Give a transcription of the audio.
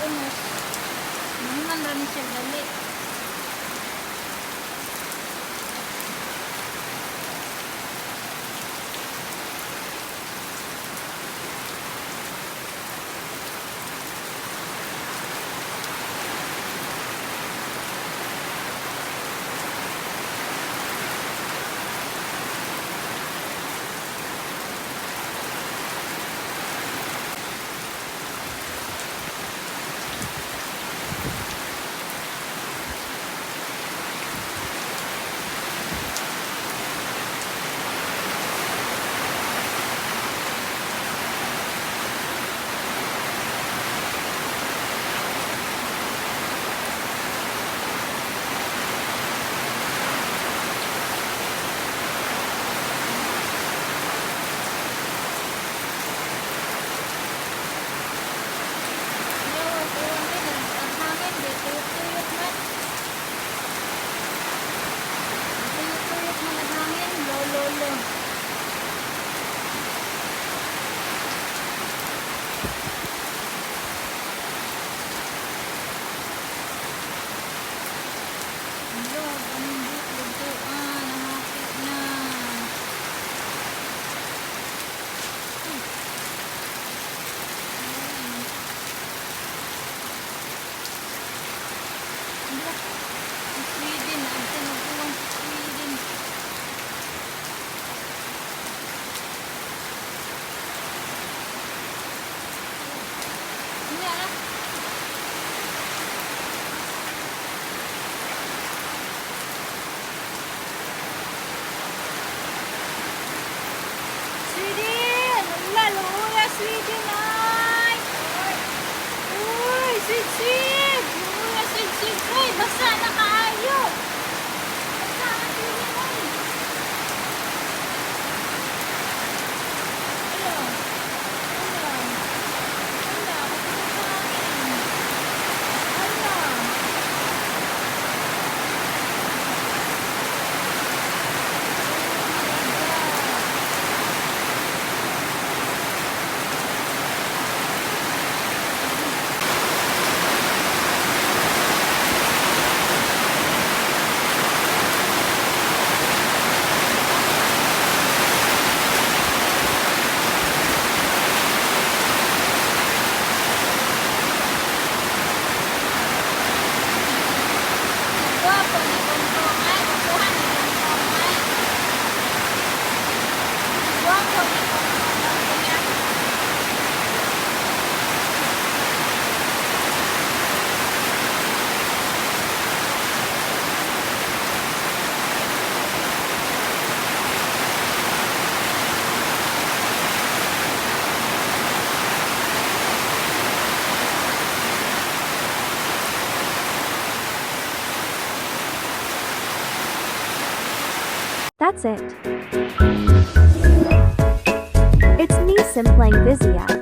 Bonus. Mahuman ra ni siya dali. Yo, tuwan din ang hangin, di tuyot-tuyot man. Tuyot-tuyot man ang hangin, lo lo lo. Lo, ganun lutuan, nahapit na. Ayan. Hala, si Sweden, ang magkuwang si Sweden. Hindi ah. Sweden! Wala, luya, Sweden ay! Uy, sweet, sweet! Luya, sweet, sweet! Uy, basa na kaayo! Basa na Sweden ay! Ala, ala, ala, kasi sa hangin. Ala. Oh my God. Gwapo ni Kongkong ay. Kukuha ni Kongkong ay. Gwapo ni Kongkong ang kuya. That's it. It's me, Simplang Vizia.